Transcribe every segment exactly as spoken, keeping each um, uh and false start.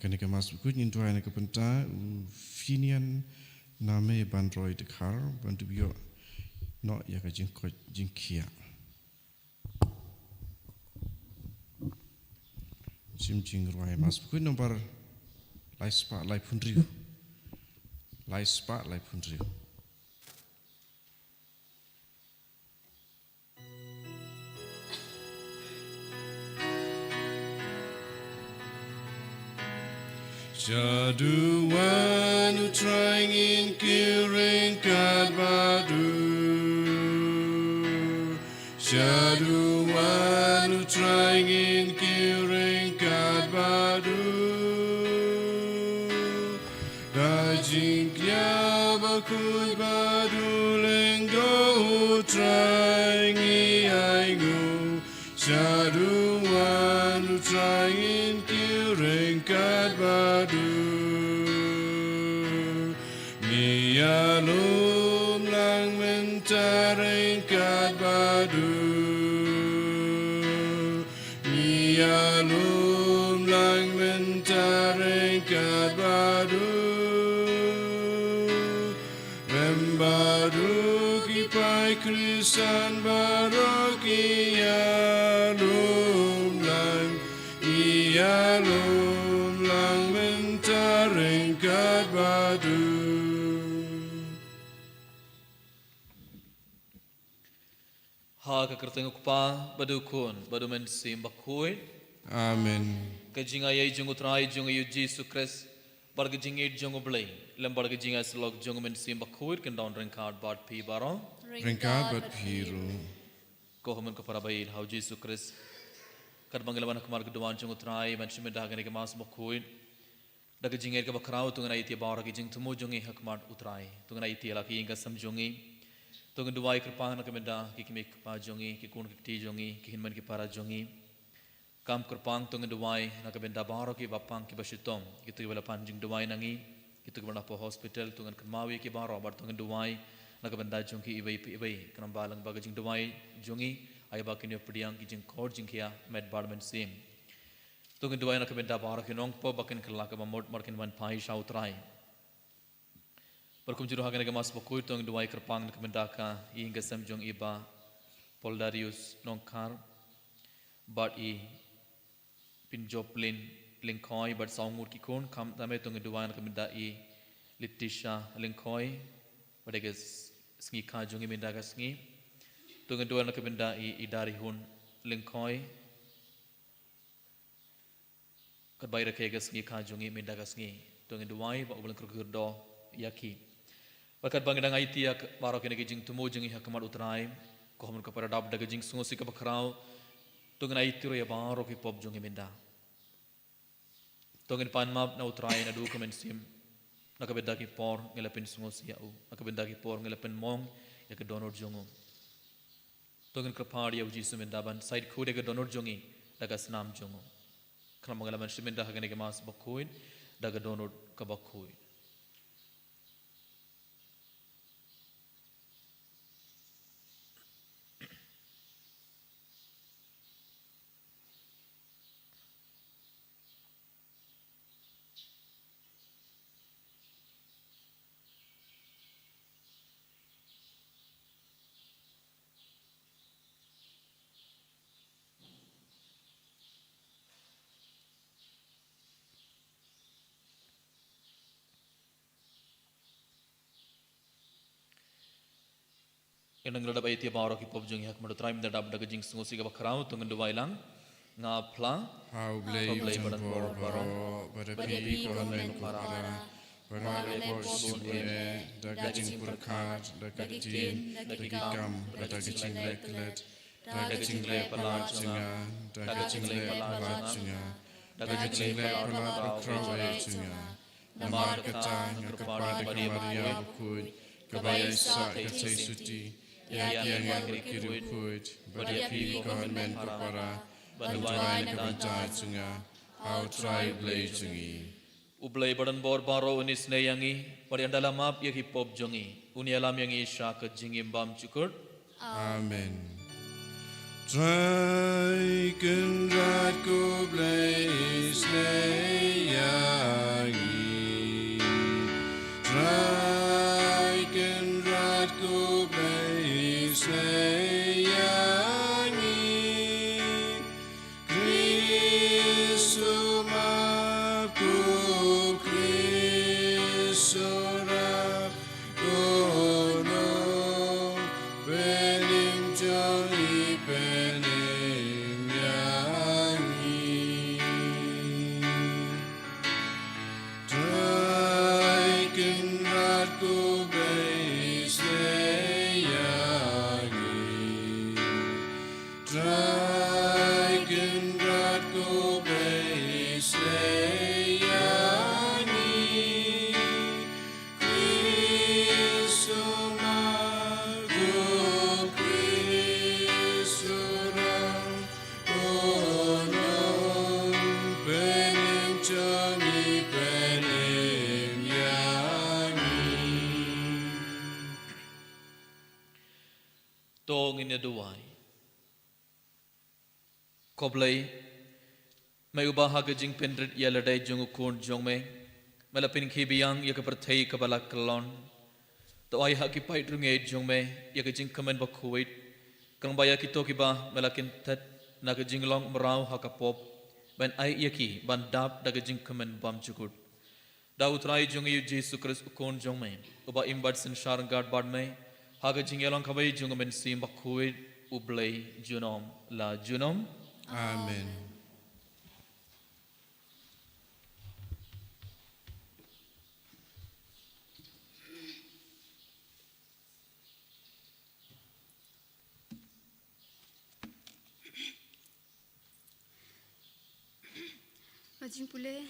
Kane ka Mass Bakhuid ngin duwai na ka bynta u Finian Name Banroi Dkhar, ban dup ïoh noh ïa ka jingkoit jingkhiah. Shim jingrwai Mass Bakhuid nombar lai spah laiphew hynriew. Lai spah laiphew hynriew. Shaduwan U Trai ngin kiew ryngkat bad u. Shaduwan U Trai ngin kiew ryngkat bad u. Da jingkñia bakhuid bad u lyngdoh U Trai ngi ainguh. Shaduwan U Trai ngin kiew ryngkat bad u. Ngi ïalum lang mynta ryngkat bad u. Ngi ïalum lang mynta ryngkat bad u. Lem bad u ki paid Khristan baroh ki ïalum lang, ki ïalum lang mynta ryngkat bad u. Ha ka kyrteng U Kpa, bad U Khun, bad U Mynsiem Bakhuid. Amen. Ka jingaiei jong U Trai jong ngi U Jisu Khrist, bad ka jingïeit jong U Blei, lem bad ka jingïasyllok jong U Mynsiem Bakhuid, kin don ryngkat bad phi baroh. Ryngkat bad phi ruh. Ko hynmen ko para baieit ha U Jisu Khrist. Katba ngi la wan ha khmat ka duwan jong U Trai, ban shim bynta ha kane ka Mass Bakhuid. Da ka jingngeit kaba khraw, to ngin aiti baroh ki jingthmu jong ngi ha khmat U Trai. To ngin aiti la ki ïing ki sem jong ngi. To ngin duwai kyrpang na ka bynta ki kmie ki kpa jong ngi, ki khun ki kti jong ngi, ki hynmen ki para jong ngi. Kam kyrpang to ngin duwai na ka bynta baroh kiba pang kiba shitom, kito kiba la pan jingduwai na ngi, kito kiba la poi hospital, to ngin kynmaw ïa ki baroh, bad to ngin duwai na ka bynta jong ki iwei pa iwei, khnang ba lyngba ka jingduwai jong ngi, ai ba kin ïoh pdiang ki jingkoit jingkhiah met bad mynsiem. To ngin duwai na ka bynta baroh ki nongpop ba kin kylla kaba mut mar kin wan phai sha U Trai. Bad kumjuh ruh ha kane ka Mass Bakhuid to ngin duwai kyrpang na ka bynta ka ïing ka sem jong i Bah Paul Darius Nongkhar, bad i Pinjoplin Lyngkhoi, bad saw ngut ki khun, khamtam eh to ngin duwai na ka bynta i Letitia Lyngkhoi, bad ka s-, sngi kha jong i mynta ka sngi. To ngin duwai na ka bynta i, i Darihun Lyngkhoi. Katba i rakhe ka sngi kha jong i mynta ka sngi. To ngin duwai ba U Blei un kyrkhu kyrdoh ïa ki. Bad katba ngi dang aiti ïa baroh kine ki jingthmu jong ngi ha khmat U Trai, ko hynmen ko para, dap da ka jingsngewsih kaba khraw, to ngin aiti ruh ïa baroh ki pop jong ngi mynta. To ngin pan map na U Trai naduh ka mynsiem. Na ka bynta ki por ngi la pynsngewsih ïa u. Na ka bynta ki por ngi la pynmong ïa ka dohnud jong u. To ngin kyrpad ïa U Jisu mynta ban said khuid ïa ka dohnud jong ngi da ka snam jong u. Khnang ba ngin lah ban shim bynta ha kane ka Mass Bakhuid da ka dohnud kaba khuid. Ngi dang ïa la dap aiti ïa baroh ki pop jong ngi ha khmat U Trai, mynta dap da ka jingsngewsih kaba khraw, to ngin duwai lang. Nga phla ha U Blei, ha U Blei uba don bor baroh, bad ha phi ko hynmen ko para, ba nga la pop shibun eh, da ka jingpyrkhat, da ka ktien, da ki kam, da ka jingleh klet, da ka jingleh palat jong nga, da ka jingleh palat jong nga, da ka jingleh palat bakhraw eh jong nga. Namar kata nga kyrpad ïa ka Maria bakhuid, kaba ïaisah ka theisotti, ïa ki angel bad ki riewkhuid, bad ïa phi ko hynmen ko para, ban duwai na ka bynta jong nga ha U Trai U Blei jong ngi. U Blei ba don bor baroh un isynei ïa ngi, bad un da la map ïa ki pop jong ngi. Un ïalam ïa ngi sha ka jingim bymjukut. Amen. Trai Kynrad ko Blei, isynei ïa duwai. Ko Blei, me uba ha ka jingpynrit ïa lade jong u Khun jong me, me la pynkhie biang ïa ka pyrthei kaba la kyllon. To ai ha ki paid ryngiej jong me ïa ka jingkmen bakhuid, khnang ba ïa kito kiba me la kynthet na ka jinglong mraw ha ka pop, men ai ïa ki ban dap da ka jingkmen bymjukut. Da U Trai jong ngi U Jisu Khrist U Khun jong me, uba im bad synshar ryngkat bad me ha ka jingïalong kawei jong U Mynsiem Bakhuid, U Blei junom la junom. Amen. Ka jingpule,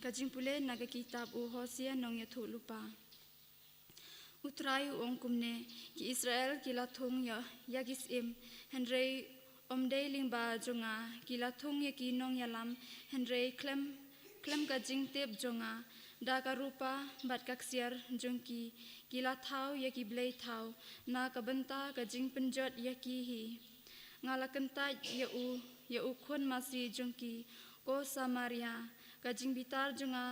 ka jingpule na ka kitab u Hosea nongïathuhlypa. U Trai u ong kumne: Ki Israel ki la thung ïa, ïa ki syiem, hynrei ym dei lyngba jong nga; ki la thung ïa ki nongïalam, hynrei khlem, khlem ka jingtip jong nga. Da ka rupa bad ka ksiar jong ki, ki la thaw ïa ki blei thaw, na ka bynta ka jingpynjot ïa ki hi. Nga la kyntait ïa u, ïa u khun masi jong ki, ko Samaria, ka jingbitar jong nga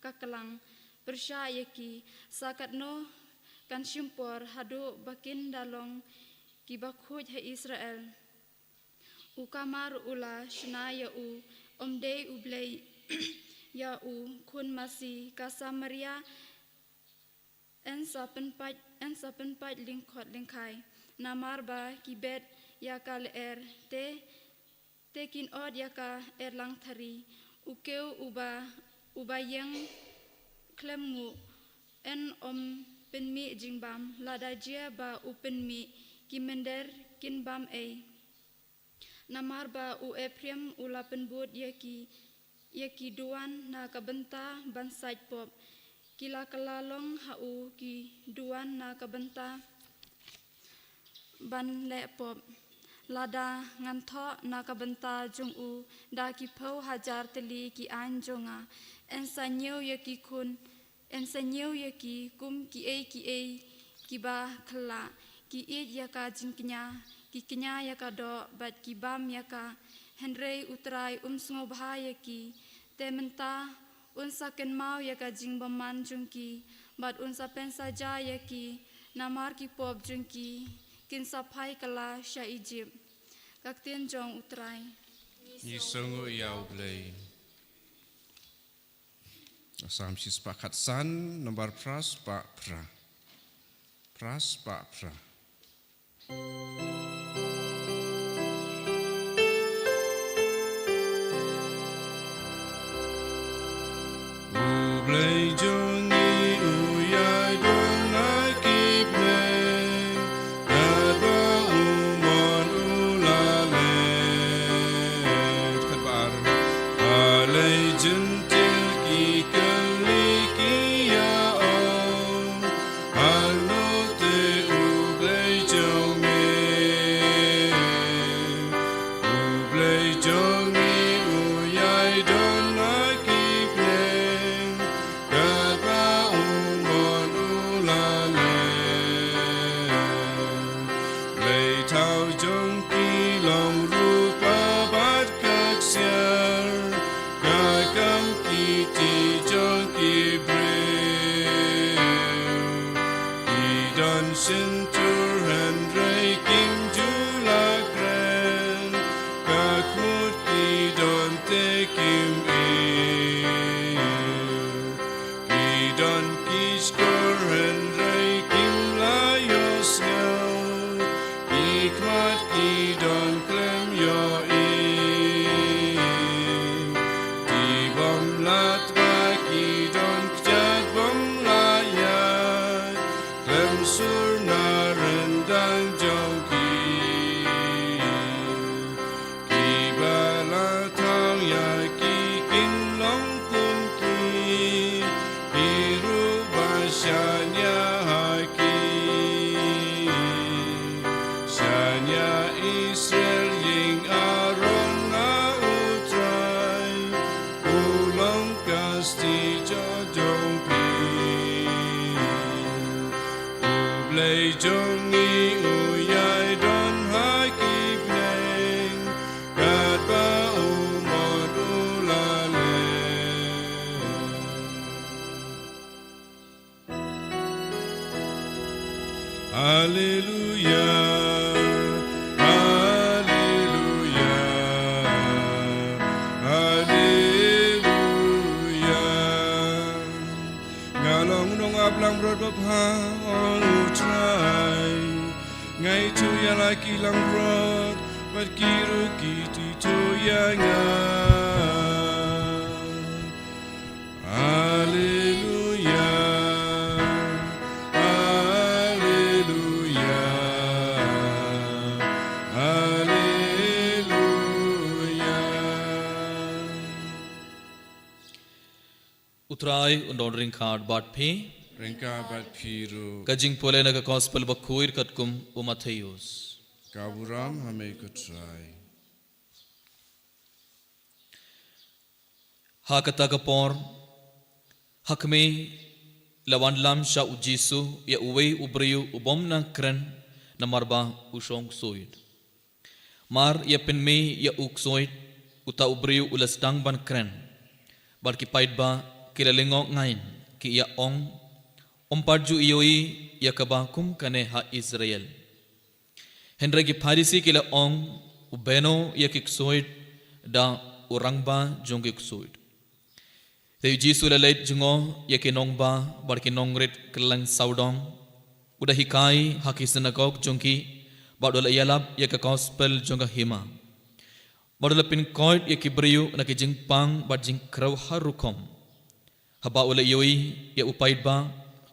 ka klang pyrshah ïa ki. Sa katno kan shim por haduh ba kin da long kiba khuid ha Israel? U kamar u la shna ïa u, ym dei U Blei, ïa u khun masi ka Samaria. Yn sa pynpait, yn sa pynpait lyngkhot lyngkhai, namar ba ki bet ïa ka lyer, te, te kin ot ïa ka erlang thari. U kew uba, uba ïeng khlem nguh, yn ym pynmih jingbam; lada jia ba u pynmih, ki mynder kin bam ei. Namar ba u Ephraim u la pynbud ïa ki, ïa ki duwan na ka bynta ban sait pop; ki la kylla long ha u ki duwan na ka bynta ban leh pop. Lada ngan thoh na ka bynta jong u da ki phew hajar tylli ki aiñ jong nga, yn sa ñiew ïa ki khun, yn sa ñiew ïa ki kum kiei kiei kiba khlaiñ. Ki ïeit ïa ka jingkñia, ki kñia ïa ka doh, bad ki bam ïa ka, hynrei U Trai um sngewbha ïa ki. Te mynta un sa kynmaw ïa ka jingbymman jong ki, bad un sa pynsaja ïa ki namar ki pop jong ki, kin sa phai kylla sha Ijipt. Ka ktien jong U Trai. Ngi sngewnguh ïa U Blei. Salm shispah khatsan, nombar phra spah phra. Phra spah phra. U Blei jong ngi u ïai don ha ki bneng, katba u mon u la leh. Katba ar. Balei Jentil ki kylli ki ïa ong, hangno te U Blei jong me? U Blei jong ngi u ïai don ha ki bneng, katba u mon u la leh. Blei thaw jong ki long rupa bad ka ksiar, ka kam kti jong ki briew. Ki don shyntur hynrei kim ju la kren, ka khmut ki don te kim ïew. Ki don ki shkor hynrei kim la ïohsngew, ki khmat ki don khlem ïohi. Ki bym la tbak ki don kjat bym la ïaid, khlem sur na ryndang jong ki. Kiba la thaw ïa ki kin long kum ki, ki ruh ba shaniah ha ki. Shaniah Israel, ïing Aaron ha U Trai, u long ka stieh jong phi. U Blei jong ngi u ïai don ha Bha ong U Trai, nga ithuh ïa la ki langbrot bad ki ruh ki ithuh ïa nga. Alleluia, alleluia, alleluia. U Trai un don ryngkat bad phi. Ryngkat bad phi ruh. Ka jingpule na ka Gospel bakhuid katkum u Mathaios. Ka burom ha me ko Trai. Ha kata ka por, ha khmih, la wanlam sha u Jisu ïa uwei u briew u bym nang kren, namar ba u shong ksuid. Mar ïa pynmih ïa u ksuid, uta u briew u la sdang ban kren. Bad ki paidbah ki la lyngngoh ngaiñ, ki ïa ong, ym pat ju ïohi ïa kaba kum kane ha Israel. Hynrei ki Pharisi ki la ong, u bynno ïa ki ksuid da u rangbah jong ki ksuid. Te u Jisu u la leit jngoh ïa ki nongbah bad ki nongrit kylleng sawdong. U da hikai ha ki synagog jong ki bad u la ïalap ïa ka Gospel jong ka hima. Bad u la pynkoit ïa ki briew na ki jingpang bad jingkhrew har rukom. Haba u la ïohi ïa u paidbah,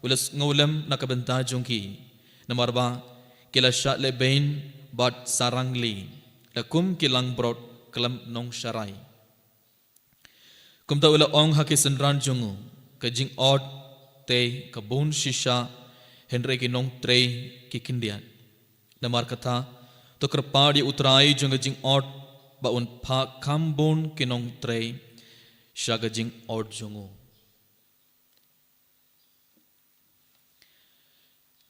u la sngewlem na ka bynta jong ki. Namar ba ki la shah lehbeiñ bad sarangli, la kum ki langbrot khlem nongsharai. Kumta u la ong ha ki synran jong u, ka jingot te ka bun shisha, hynrei ki nongtrei ki khyndiat. Namar kata, to kyrpad ïa u Trai jong ka jingot, ba un phah kham bun ki nongtrei sha ka jingot jong u.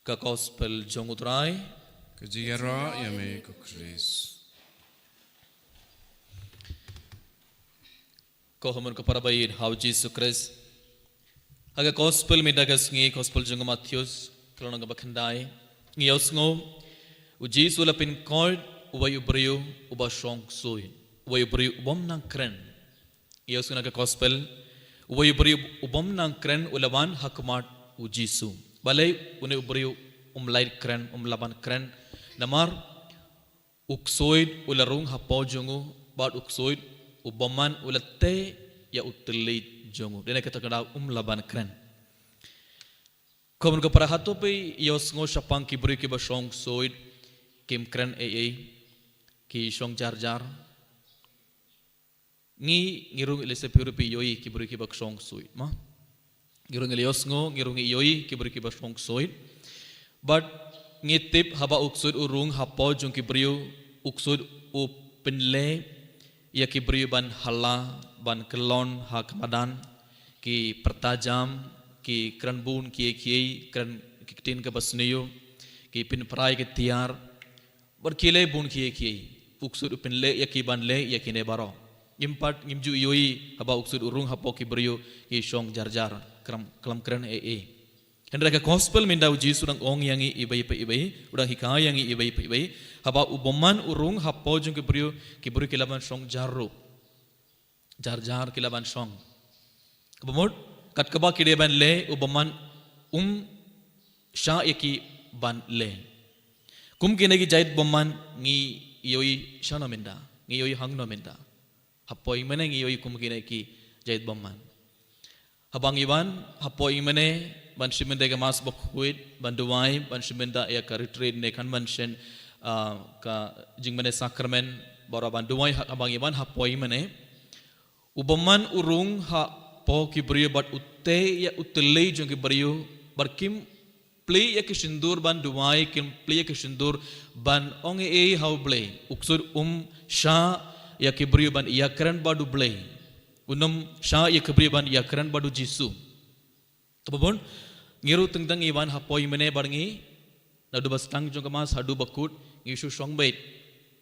Ka Gospel jong u Trai. Ka jingïaroh ïa me ko Khrist. Ko hynmen ko para baieit ha u Jisu Khrist. Ha ka Gospel mynta ka sngi, Gospel jong u Mathaios, ka lynnong kaba khyndai. Ngi ïohsngew, u Jisu u la pynkoit uwei u briew uba shong ksuid. Uwei u briew u bym nang kren. Ïohsngew na ka Gospel, uwei u briew u bym nang kren u la wan ha khmat u Jisu. Balei une u briew um lah kren, um lah ban kren. Namar u ksuid u la rung hapoh jong u, bad u ksuid u bymman u la teh ïa u thylliej jong u. Dei na kata ka daw um lah ban kren. Ko hynmen ko para, hato phi ïohsngew shaphang ki briew kiba shong ksuid, kim kren ei ei, ki shong jar jar. Ngi, ngi rung i leh, se phi ruh phi ïohi ki briew kiba shong ksuid, ma. Ngi rung i leh ïohsngew, ngi rung i ïohi ki briew kiba shong ksuid. Bad ngi tip haba u ksuid u rung hapoh jong ki briew, u ksuid u pynleh ïa ki briew ban halla, ban kyllon ha ka madan, ki pyrta jam, ki kren bun kiei kiei, kren ki ktien kaba sniew, ki pynpra ïa ki tiar, bad ki leh bun kiei kiei. U ksuid u pynleh ïa ki ban leh ïa kine baroh. Ngim pat, ngim ju ïohi haba u ksuid u rung hapoh ki briew ki shong jar jar, khlem, khlem kren ei ei. Hynrei ka Gospel mynta u Jisu u dang ong ïa ngi iwei pa iwei, u dang hikai ïa ngi iwei pa iwei. Haba u bymman u rung hapoh jong ki briew, ki briew ki lah ban shong jar ruh. Jar jar ki lah ban shong. Kaba mut, kat kaba ki dei ban leh, u bymman um shah ïa ki ban leh. Kum kine ki jait bymman ngi ïohi shano mynta, ngi ïohi hangno mynta. Hapoh ïingmane ngi ïohi kum kine ki jait bymman. Haba ngi wan hapoh ïingmane ban shim bynta ka Mass bakhuid, ban duwai, ban shim bynta ïa ka retreat ne kan ban shen, ah, ka jingmane sakramen, baroh ban duwai ha-, haba ngi wan hapoh ïingmane. U bymman u rung hapoh ki briew bad u teh ïa u thylliej jong ki briew, bad kim plie ïa ki shyndur ban duwai, kim plie ïa ki shyndur ban ong ei ei ha U Blei. U ksuid um shah ïa ki briew ban ïakren bad U Blei. Um shah ïa ki briew ban ïakren bad U Jisu. Kaba bun, ngi ruh teng teng ngi wan hapoh ïingmane bad ngi, naduh ba sdang jong ka Mass haduh ba kut, ngi shu shong beit.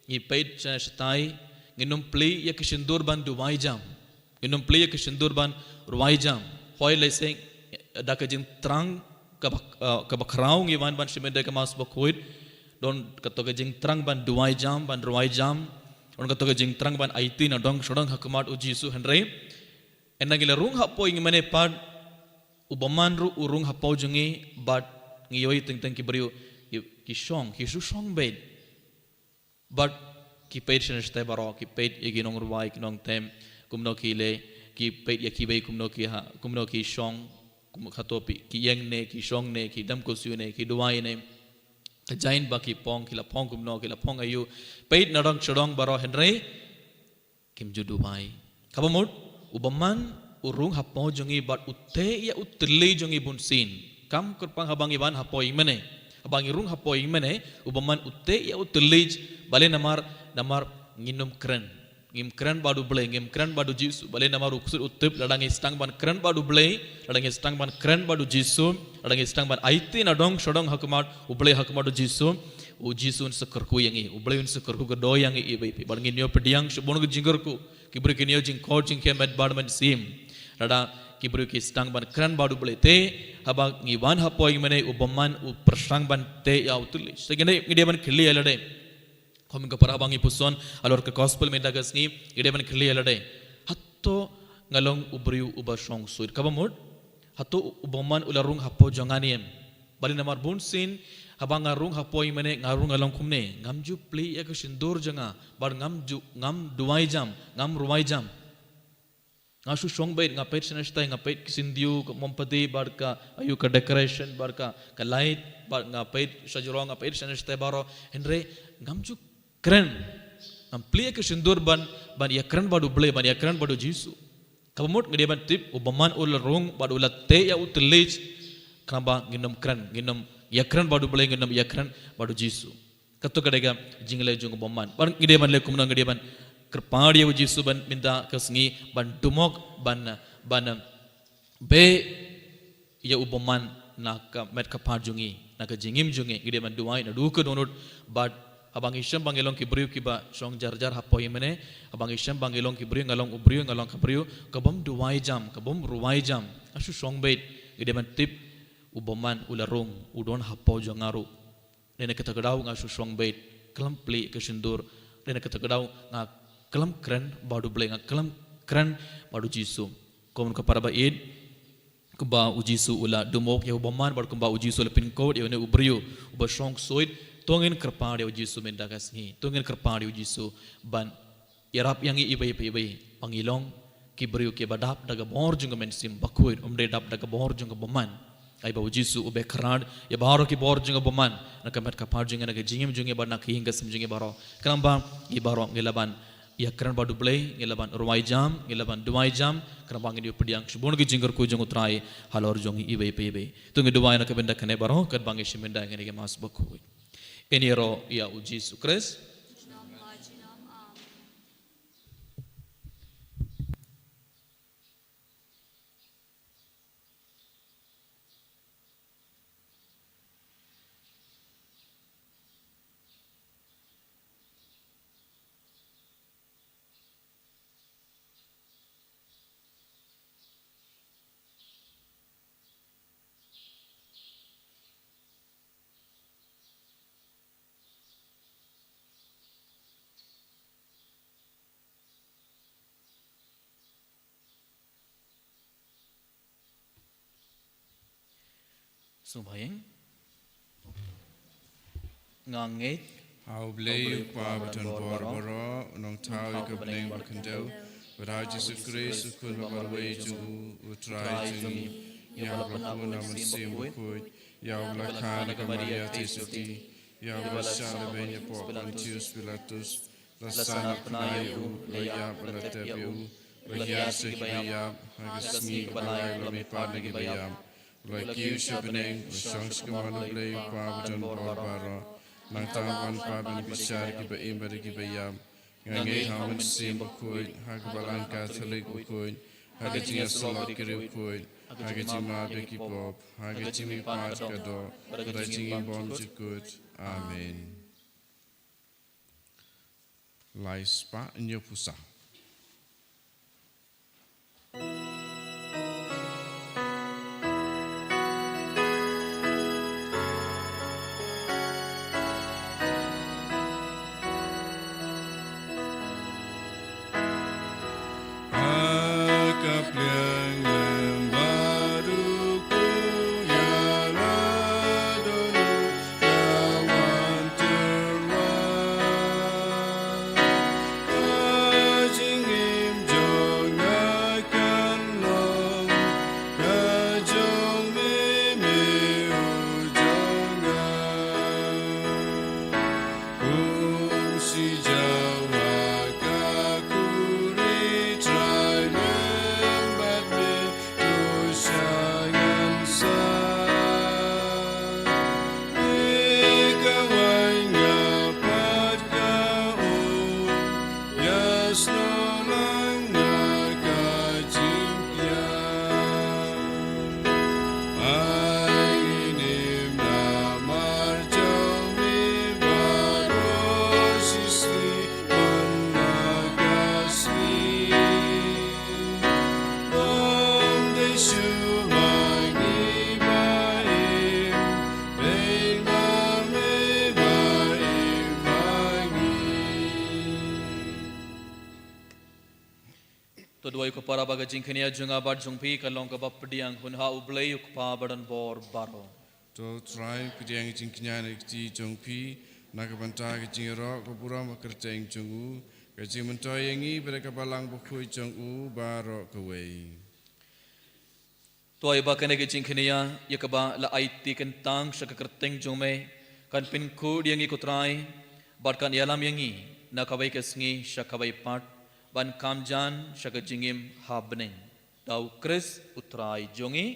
Ngi peit shane shatai, ngin ym plie ïa ki shyndur ban duwai jam. Ngin ym plie ïa ki shyndur ban rwai jam. Hooid lehse, da ka jingthrang kaba, eh, kaba khraw ngi wan ban shim bynta ka Mass bakhuid. Don kato ka jingthrang ban duwai jam, ban rwai jam. Don kato ka jingthrang ban aiti nadong shadong ha khmat U Jisu, hynrei ynda ngi la rung hapoh ïingmane pat, U bymman ruh u rung hapoh jong ngi, bad ngi ïohi teng teng ki briew, ki, ki shong, ki shu shong beit. Bad ki peit shane shatai baroh, ki peit ïa ki nongrwai, ki nongtem, kumno ki leh, ki peit ïa kiwei kumno ki ha, kumno ki shong, kum, hato phi, ki ïeng ne, ki shong ne, ki dem khusyuk ne, ki duwai ne. Ka jaiñ ba ki phong, ki la phong kumno, ki la phong aïu. Peit na dong sha dong baroh hynrei kim ju duwai. Kaba mut, u bymman u rung hapoh jong ngi bad u teh ïa u thylliej jong ngi bunsien. Kam kyrpang haba ngi wan hapoh ïingmane, haba ngi rung hapoh ïingmane, u bymman u teh ïa u thylliej, balei? Namar, namar ngim kren. Ngim kren bad U Blei, ngim kren bad U Jisu. Balei? Namar u ksuid u tip, lada ngi sdang ban kren bad U Blei, lada ngi sdang ban kren bad U Jisu, lada ngi sdang ban aiti na dong sha dong ha khmat U Blei, ha khmat U Jisu, U Jisu un sa kyrkhu ïa ngi, U Blei un sa kyrkhu kyrdoh ïa ngi iwei pa iwei. Bad ngin ïoh pdiang shibun ki jingkyrkhu. Ki briew kin ïoh jingkhot jingkmen bad mynsiem lada ki briew ki sdang ban kren bad U Blei. Te haba ngi wan hapoh ïingmane, u bymman u pyrshang ban teh ïa u thylliej. Te ngi dei, ngi dei ban kylli ïa lade. Kum ka para ba ngi puson halor ka gospel mynta ka sngi, ngi dei ban kylli ïa lade. Hato nga long u briew uba shong ksuid? Kaba mut, hato u bymman u la rung hapoh jong nga ne em? Balei? Namar bunsien haba nga rung hapoh ïingmane, nga rung, nga long kumne, ngam ju plie ïa ka sindur jong nga, bad ngam ju, ngam duwai jam, ngam rwai jam. Nga shu shong beit, nga peit shane shatai, nga peit ki synduk, ka mombati, bad ka, aïu, ka decoration, bad ka, ka light, bad nga peit shajrong, nga peit shane shatai baroh. Hynrei ngam ju kren. Ngam plie ka sindur ban, ban ïakren bad U Blei, ban ïakren bad U Jisu. Kaba mut ngi dei ban tip, u bymman u la rung bad u la teh ïa u thylliej, khnang ba ngin ym kren, ngin ym ïakren bad U Blei, ngin ym ïakren bad U Jisu. Kato ka dei ka jingleh jong u bymman. Bad ngi dei ban leh kumno? Ngi dei ban kyrpad ïa U Jisu ban mynta ka sngi, ban dumok, ban, ban beh ïa u bymman na ka met ka phad jong ngi, na ka jingim jong ngi. Ngi dei ban duwai naduh ka dohnud, bad haba ngi shem ba ngi long ki briew kiba shong jar jar hapoh ïingmane, haba ngi shem ba ngi long ki briew, nga long u briew, nga long ka briew kabym duwai jam, kabym rwai jam, nga shu shong beit, ngi dei ban tip, u bymman u la rung, u don hapoh jong nga ruh. Dei na kata ka daw nga shu shong beit, khlem plie ka sindur. Dei na kata ka daw nga khlem kren bad U Blei, nga khlem kren bad U Jisu. Kum ka para ba ïeit, kumba U Jisu u la dumok ïa u bymman, bad kumba U Jisu u la pynkut ïa une u briew uba shong ksuid, to ngin kyrpad ïa U Jisu mynta ka sngi, to ngin kyrpad ïa U Jisu ban ïarap ïa ngi iwei pa iwei, ba ngi long ki briew kiba dap da ka bor jong ka Mynsiem Bakhuid, ym dei dap da ka bor jong ka bymman. Ai ba U Jisu u beh kyrpad ïa baroh ki bor jong ka bymman, na ka met ka phad jong ngi, na ka jingim jong ngi, bad na ka ïing ka sem jong ngi baroh. Khnang ba ngi baroh ngi lah ban ïakren bad U Blei, ngi lah ban rwai jam, ngi lah ban duwai jam, khnang ba ngin ïoh pdiang shibun ki jingkyrkhu jong U Trai halor jong ngi iwei pa iwei. To ngin duwai na ka bynta kane baroh, katba ngi shim bynta ïa kane ka Mass Bakhuid. Ngin ïaroh ïa U Jisu Khrist. Sngewbha ïeng. Nga ngeit ha U Blei U Kpa ba don bor baroh, u nongthaw ïa ka bneng ba khyndew, bad ha U Jisu Khrist u Khun ba marwei jong u, U Trai jong ngi, ïa uba la pun na u Mynsiem Bakhuid, ïa uba la kha na ka Maria Theisotti, ïa uba la shah lehbeiñ hapoh Pontius Pilatus, la sahnarphna ïa u, la ïap bad la tep ïa u, la hiar sha kiba ïap, ha ka sngi kaba lai u la mihpat na kiba ïap, u la kiew sha bneng, u la shong sha ka mon U Blei U Kpa ba don bor baroh. Nangta un wan pat ban bishar ïa kiba im bad ïa kiba ïap. Nga ngeit ha U Mynsiem Bakhuid, ha ka Balang Katholik bakhuid, ha ka jingïasyllok ki riewkhuid, ha ka jingmap ïa ki pop, ha ka jingmihpat ka doh, bad ha ka jingim bymjukut. Amen. Lai spah, ñiew pusa. Ha ka pliang lem baroh To duwai ko para ba ka jingkñia jong nga bad jong phi ka long kaba pdiang hun ha U Blei U Kpa badonbor baroh. To Trai pdiang jingkñia na ka kti jong phi na ka bynta ka jingïaroh ka burom ka kyrteng jong u, ka jingmyntoi ïa ngi bad ka balang bakhuid jong u baroh kawei. To ai ba kane ka jingkñia ïa kaba la aiti kyntang sha ka kyrteng jong me kan pynkhuid ïa ngi ko Trai bad kan ïalam ïa ngi na kawei ka sngi sha kawei pat ban kham jan sha ka jingim ha bneng. Da U Khrist U Trai jong ngi.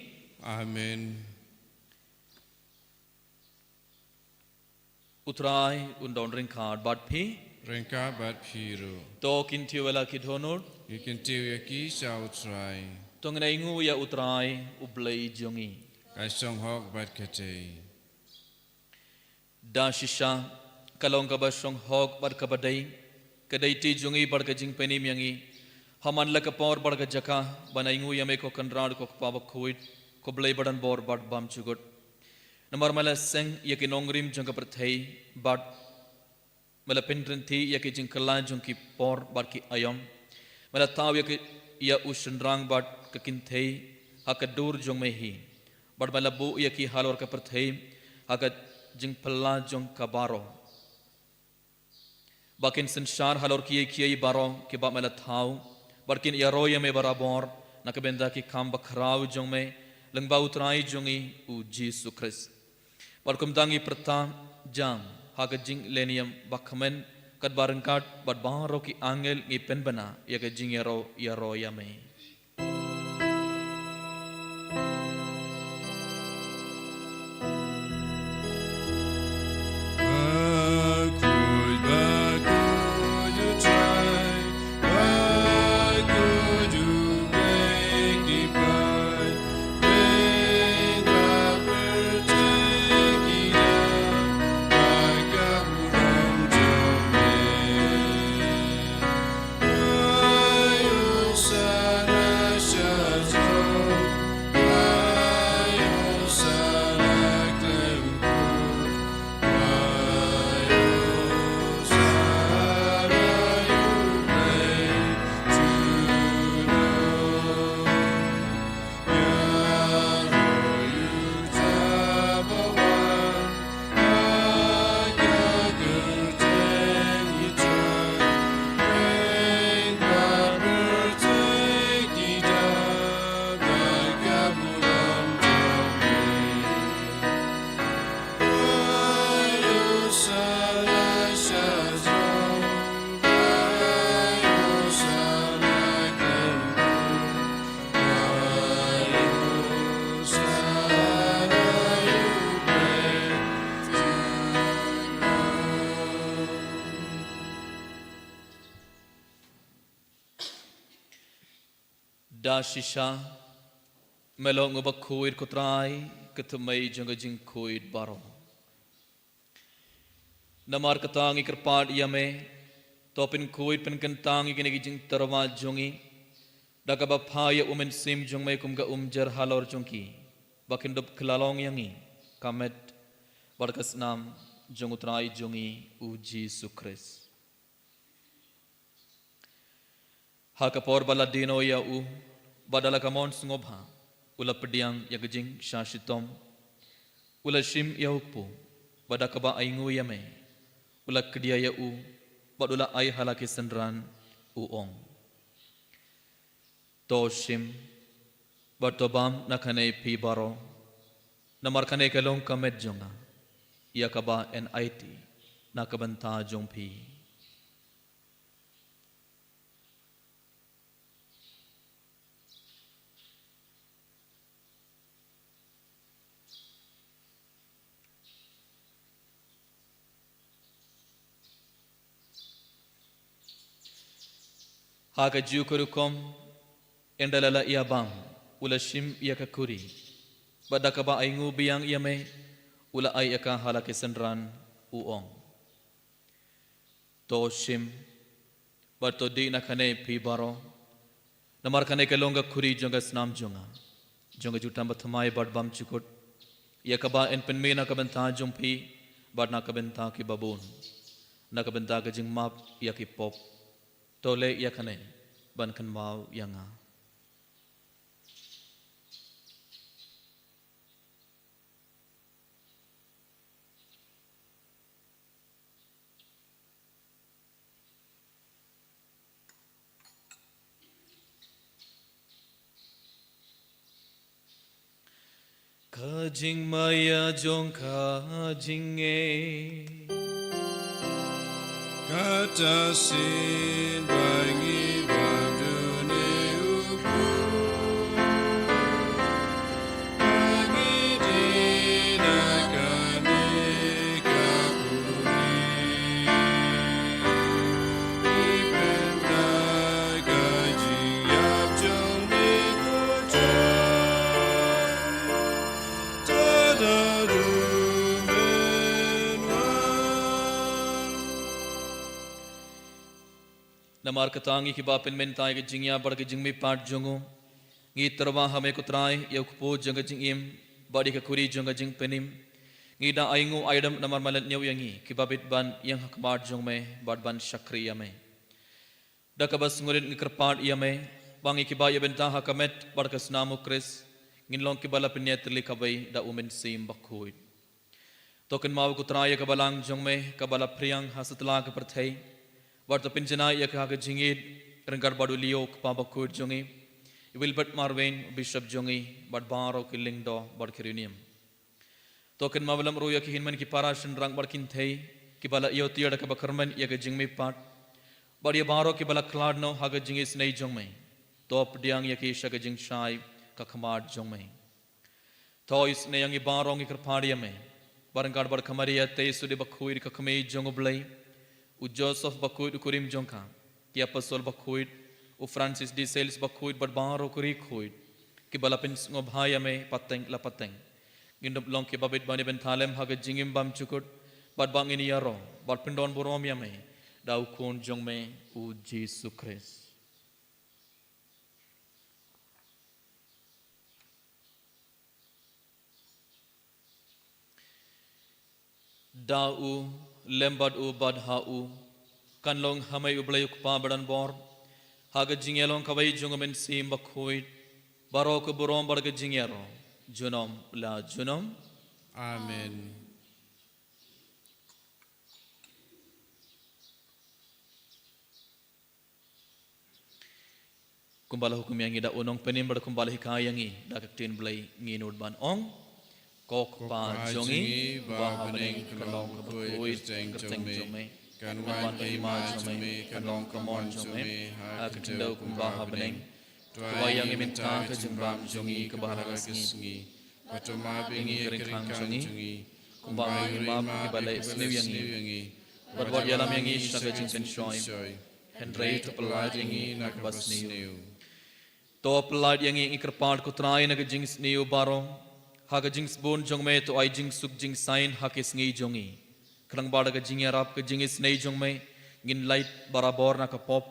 Amen. U Trai un don ryngkat bad phi. Ryngkat bad phi ruh. To kyntiew ïa la ki dohnud. Ngi kyntiew ïa ki sha U Trai. To ngin ainguh ïa U Trai U Blei jong ngi. Ka shong hok bad ka dei. Da shisha ka long kaba shong hok bad kaba dei, ka dei ti jong ngi bad ka jingpynim ïa ngi. Ha man la ka por bad ka jaka ban ainguh ïa me ko Kynrad ko Kpa bakhuid, ko Blei badonbor bad bymjukut. Namar me la seng ïa ki nongrim jong ka pyrthei bad me la pynrynti ïa ki jingkylla jong ki por bad ki aïom. Me la thaw ïa ki, ïa u shynrang bad ka kynthei ha ka dur jong me hi. Bad me la buh ïa ki halor ka pyrthei ha ka jingphylla jong ka baroh. Ba kin synshar halor kiei kiei baroh kiba me la thaw bad kin ïaroh ïa me barabor na ka bynta ki kam bakhraw jong me lyngba U Trai jong ngi U Jisu Khrist. Bad kumta ngi pyrta jam ha ka jinglehniam bakmen katba ryngkat bad baroh ki angel ngi pynbna ïa ka jingïaroh ïaroh ïa me. Da shisha me long uba khuid ko Trai, ka thymmei jong ka jingkhuid baroh. Namar kata ngi kyrpad ïa me, to pynkhuid pynkyntang ïa kine ki jingtyrwa jong ngi da kaba phah ïa u Mynsiem jong me kum ka umjer halor jong ki, ba kin dup khlallong ïa ngi ka met bad ka snam jong u Trai jong ngi u Jisu Khrist. Ha ka por ba la die noh ïa u, bad da la ka mon sngewbha u la pdiang ïa ka jingshah shitom, u la shim ïa u kpu, bad da kaba ainguh ïa me u la kdia ïa u, bad u la ai ha la ki synran, u ong: To shim bad to bam na kane phi baroh, namar kane ka long ka met jong nga, ïa kaba yn aiti na ka bynta jong phi. Ha kajuh ka rukom, ynda la la ïa bam, u la shim ïa ka khuri, bad da kaba ainguh biang ïa me, u la ai ïa ka ha la ki synran, u ong: To shim bad to dih na kane phi baroh, namar kane ka long ka khuri jong ka snam jong nga, jong ka jutang bathymmai bad bymjukut, ïa kaba yn pynmih na ka bynta jong phi bad na ka bynta kiba bun, na ka bynta ka jingmap ïa ki pop. To leh ïa kane ban kynmaw ïa nga. Ka jingmaïa jong ka jingngeit. Kata shisien ba ngi bam dune u Blei, ba ngi die na kane ka khuri, ngi pynbna ka jingïap jong me ko Trai. Namar kata ngi kiba pynmynta ïa ka jingïap bad ka jingmihpat jong u, ngi tyrwa ha me ko Trai ïa u kpu jong ka jingim bad ïa ka khuri jong ka jingpynim. Ngi da ai nguh ai dem namar me la ñiew ïa ngi kiba bit ban ïeng ha khmat jong me bad ban shakri ïa me. Da kaba sngewrit ngi kyrpad ïa me ba ngi kiba ïa bynta ha ka met bad ka snam u Khrist ngin long kiba la pynïatylli kawei da u Mynsiem Bakhuid. To kynmaw ko Trai ïa ka balang jong me kaba la phriang ha satlak ka pyrthei, bad to pynjanai ïa ka ha ka jingïeit ryngkat bad u Leo u kpa bakhuid jong ngi, i Wilbert Marwein u bishop jong ngi, bad baroh ki lyngdoh bad ki riewniam. To kynmaw lem ruh ïa ki hynmen ki para shynrang bad kynthei kiba la ïoh tiar da kaba kyrmen ïa ka jingmihpat, bad ïa baroh kiba la khlad noh ha ka jingisynei jong me. To pdiang ïa ki sha ka jingshai ka khmat jong me. To isynei ïa ngi baroh ngi kyrpad ïa me, bad ryngkat bad ka Maria te sudei bakhuid ka kmie jong u Blei, u Joseph bakhuid u kurim jong ka, ki apostol bakhuid, u Francis de Sales bakhuid bad baroh ki riewkhuid kiba la pynsngewbha ïa me pateng la pateng. Ngin dup long kiba bit ban ïa bynta lem ha ka jingim bymjukut, bad ba ngin ïaroh bad pyndon burom ïa me da u Khun jong me u Jisu Khrist. Da u, lem bad u, bad ha u, kan long ha me u Blei u Kpa badonbor, ha ka jingïalong kawei jong u Mynsiem Bakhuid, baroh ka burom bad ka jingïaroh junom la junom. Amen. Kumba la hukum ïa ngi da u Nongpynim bad kumba la hikai ïa ngi da ka ktien Blei, ngi nud ban ong: Ko Kpa jong ngi uba ha bneng, ka long kaba khuid ka kyrteng jong me. Kan wan ka hima jong me, kan long ka mon jong me ha ka khyndew kumba ha bneng. To ai ïa ngi mynta ka jingbam jong ngi kaba ha ka sngi. Bad to map ïa ngi ka ryngkang jong ngi, kumba ngi map ïa kiba leh sniew ïa ngi. Bad wat ïalam ïa ngi sha ka jingpynshoi, hynrei to pyllait ïa ngi na kaba sniew. To pyllait ïa ngi, ngi kyrpad ko Trai, na ka jingsniew baroh, ha ka jingsbun jong me to ai jingsuk jingsaiñ ha ki sngi jong ngi. Khnang ba da ka jingïarap ka jingisynei jong me ngin lait barabor na ka pop,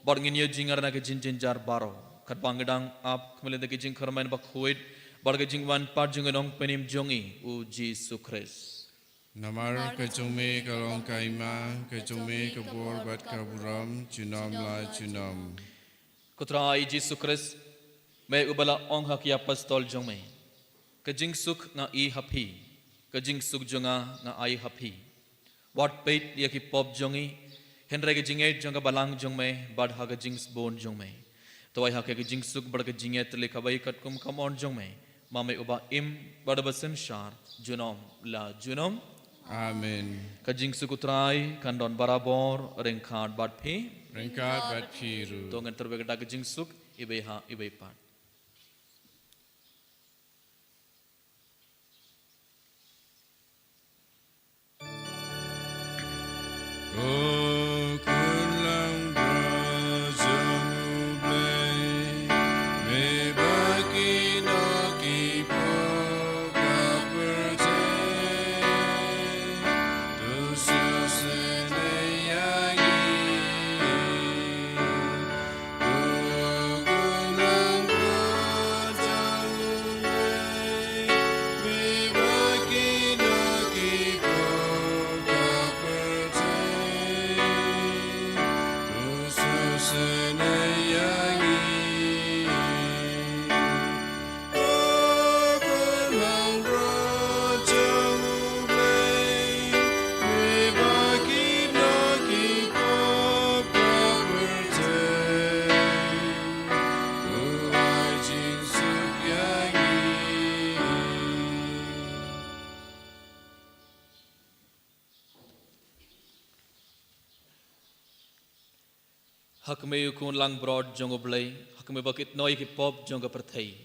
bad ngin ïoh jingïarap na ka jingjynjar baroh, katba ngi dang ap khmih lynti ka jingkyrmen bakhuid bad ka jingwan pat jong u Nongpynim jong ngi u Jisu Khrist. Namar ka jong me ka long ka hima, ka jong me ka bor bad ka burom junom la junom. Ko Trai Jisu Khrist, me uba la ong ha ki apostol jong me: Ka jingsuk nga ïoh ha phi, ka jingsuk jong nga nga ai ha phi. Wat peit ïa ki pop jong ngi, hynrei ka jingngeit jong ka balang jong me bad ha ka jingsbun jong me to ai ha ka jingsuk bad ka jingïatylli kawei katkum ka mon jong me, ma me uba im bad uba synshar junom la junom. Amen. Ka jingsuk u Trai kan don barabor ryngkat bad phi. Ryngkat bad phi ruh. To ngin tyrwa da ka jingsuk iwei ha iwei pat. Ko Khun Langbrot jong U Blei, me ba kino ki pop ka pyrthei, to sngewsynei ïa ngi. Ha kmie u khun langbrot jong U Blei, ha kmie ba kit noi ki pop jong ka pyrthei.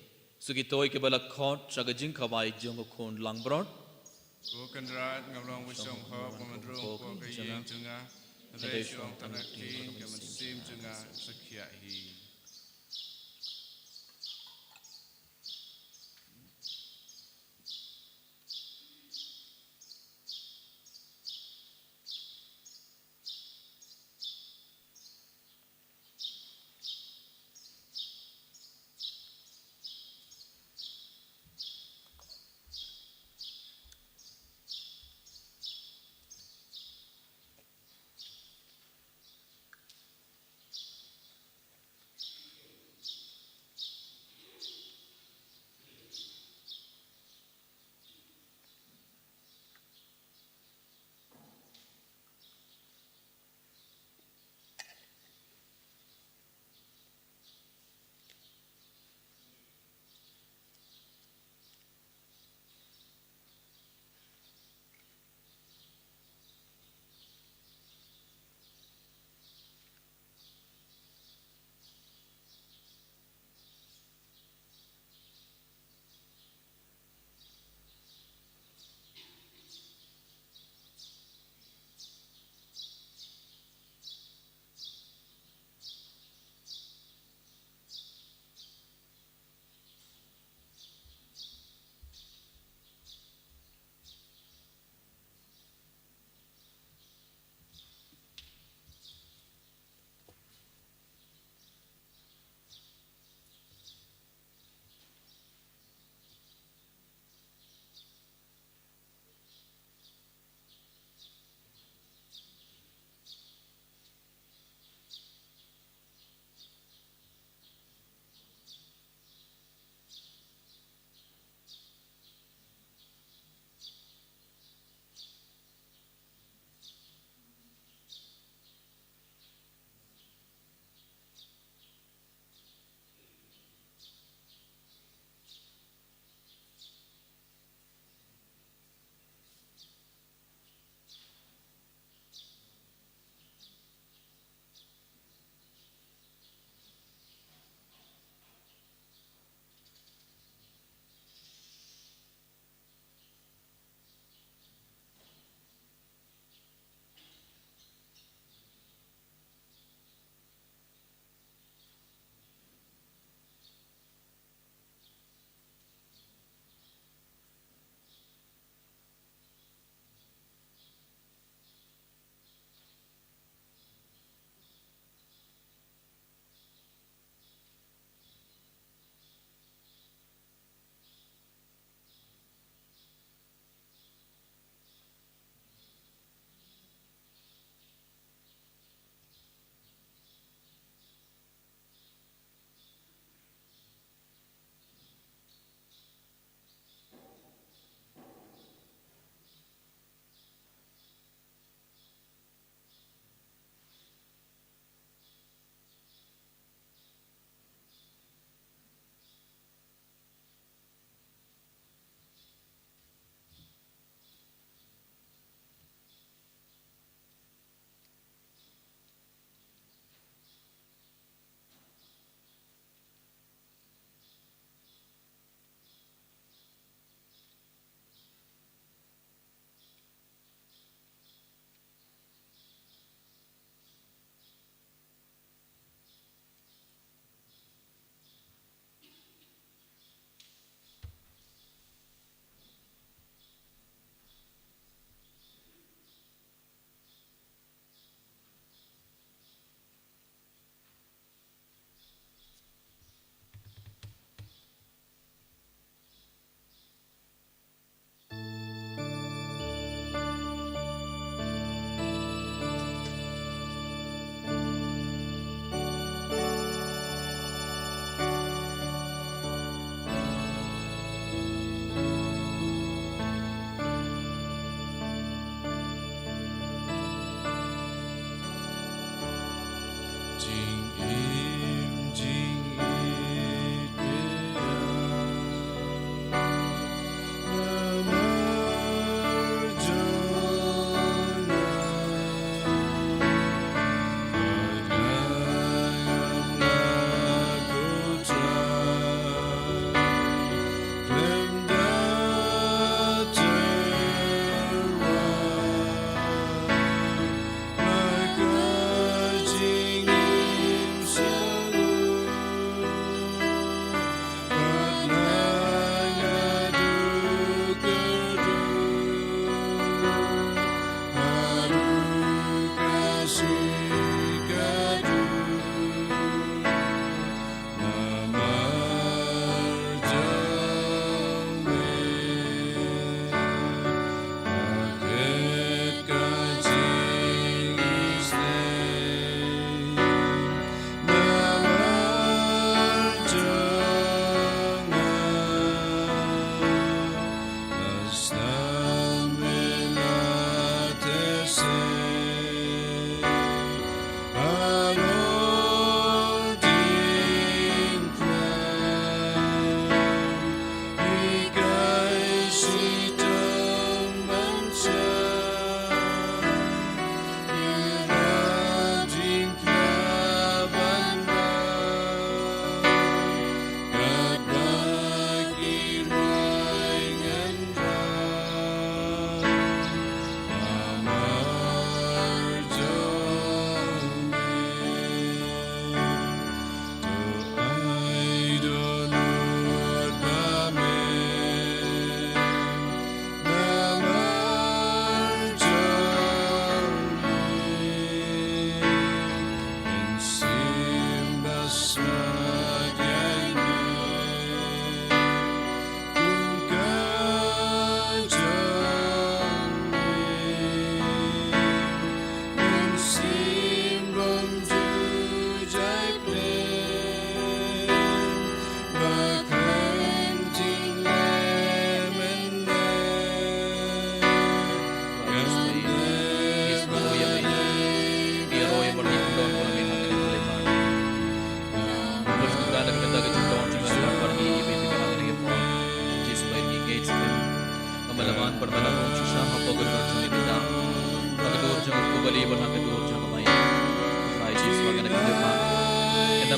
Shu kito kiba la khot sha ka jingkawei jong u khun langbrot. Ko Kynrad, ngam long ba shong hok ba man rung ko ka ïing jong nga. Hynrei shong tang ka ktien ka mynsiem jong nga sa khia hi.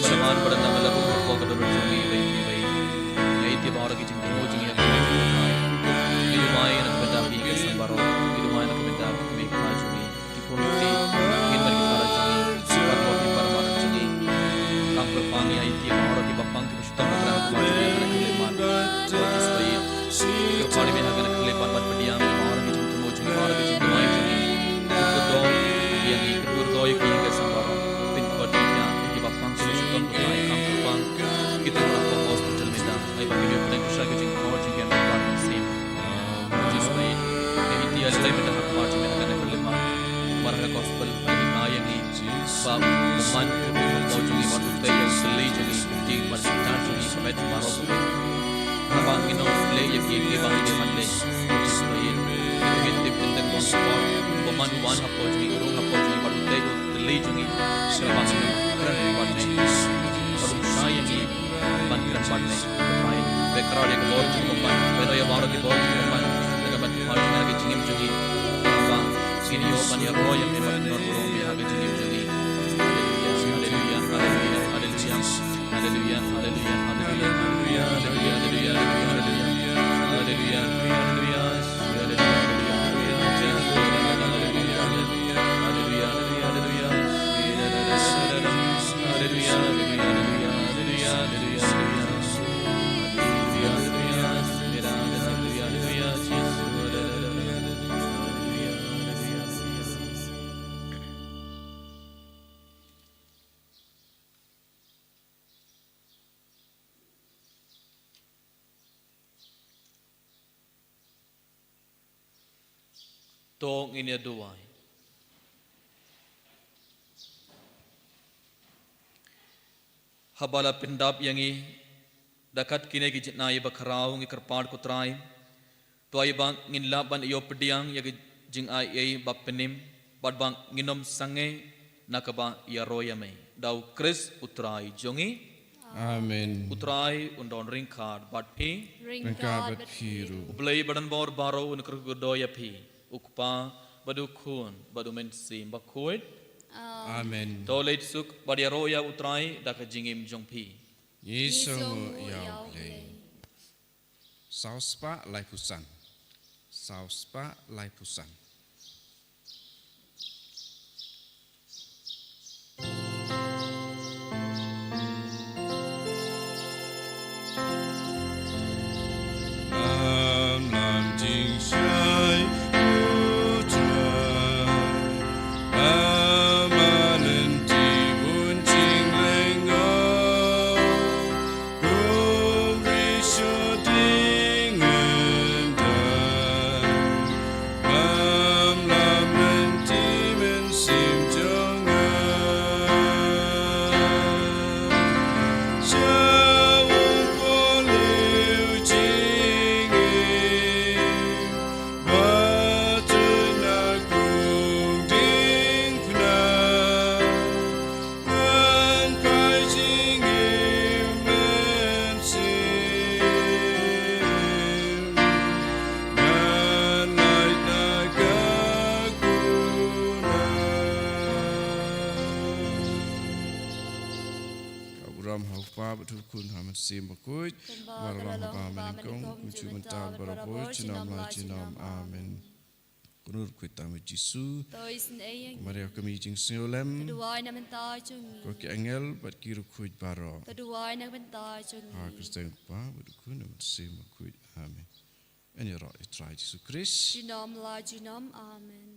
Saman bad ynda me la buh hapoh ka dohnud jong ngi, ba ïa phi, ba ïa ïa ïa baroh ki jingthmu jong ngi ha khmat jong U Trai. Ngi dumai na ka bynta phi, ka sem baroh. Ngi dumai na ka bynta ki kmie kpa jong ngi, ki khun ki kti, ki kmie ki para jong ngi, ki para lok, ki para mar jong ngi. Kam kyrpang ïa ïa ïa baroh kiba pang, kiba shitom, U Trai, ha khmat jong ngi ha kane ka khyllipmat. Lord Jisu Khrist, kyrpad ïa me ha kane ka khyllipmat ban pdiang ïa baroh ki jingthmu jong ngi, baroh ki jingdumai jong ngi. Kyrkhu ïa ngi, kyrkhu ïa ngi, ka sem baroh. Pynkut ïa kiba pang, kiba shitom, U Trai, kam kyrpang. Kita ba la pang, hospital mynta, ai ba kin ïoh pynlong shuh ka jingkor jingbiang ka Mynsiem. Lord Jisu Khrist, ngi ïeit ïa lei lei mynta ha khmat jong me ha kane ka khyllipmat. Namar ha ka gospel, ba ngi ai ïa ngi, ba u bymman u dei u hapoh jong ngi, bad u tei ïa u tylli jong ngi, u tei bad u tar jong ngi, ka met baroh. Haba ngin ym leh ïa ki, ki ba ngi dei ban leh. Lord Jisu Khrist, ngi tip teng teng ba u bymman u wan hapoh jong ngi, u rung hapoh jong ngi, bad u tei ïa u tylli jong ngi, sha ba ngin ym kren bad me. Bad u shai ïa ngi ban kren bad me. Pynban, pynkhraw ïa ka bor jong u bymman, pynkhraw ïa baroh ki bor jong u bymman, da kaba pynkhraw ïa ka jingim jong ngi. Pynban, ngin ïoh ban ïaroh ïa me bad ban ïaroh ïa me ha ka jingim jong ngi. Haleluya, haleluya, haleluya, haleluya. Haleluya, haleluya, haleluya, haleluya, haleluya, haleluya. To ngin ïa duwai. Haba la pyndap ïa ngi da kat kine ki jingai ba khraw, ngi kyrpad, ko Trai, to ai ba ngin lah ban ïoh pdiang ïa ka jingai ei ba pynim, bad ba ngin ym sangeh na kaba ïaroh ïa me. Da U Khrist U Trai jong ngi. Amen. U Trai un don ryngkat bad phi. Ryngkat bad phi ruh. U Blei ba don bor baroh un kyrkhu kyrdoh ïa phi, U Kpa, bad U Khun, bad U Mynsiem Bakhuid. Amen. To leit suk bad ïaroh ïa U Trai da ka jingim jong phi. Ngi sngewnguh ïa U Blei. Saw spah laiphew san. Saw spah laiphew san. Ka burom ha U Kpa bad U Khun, ha U Mynsiem Bakhuid. Kumba ka la long ha kaba mynnyngkong, kumjuh mynta, baroh por, junom la junom. Amen. Ko Riewkhuid Tam U Jisu. To isynei ïa ngi. Maria ka kmie jingsngewlem. To duwai na ka bynta jong ngi. Ko ki angel bad ki riewkhuid baroh. To duwai na ka bynta jong ngi. Ha ka kyrteng U Kpa bad U Khun bad U Mynsiem Bakhuid. Amen. Ngin ïaroh ïa U Trai Jisu Khrist. Junom la junom. Amen.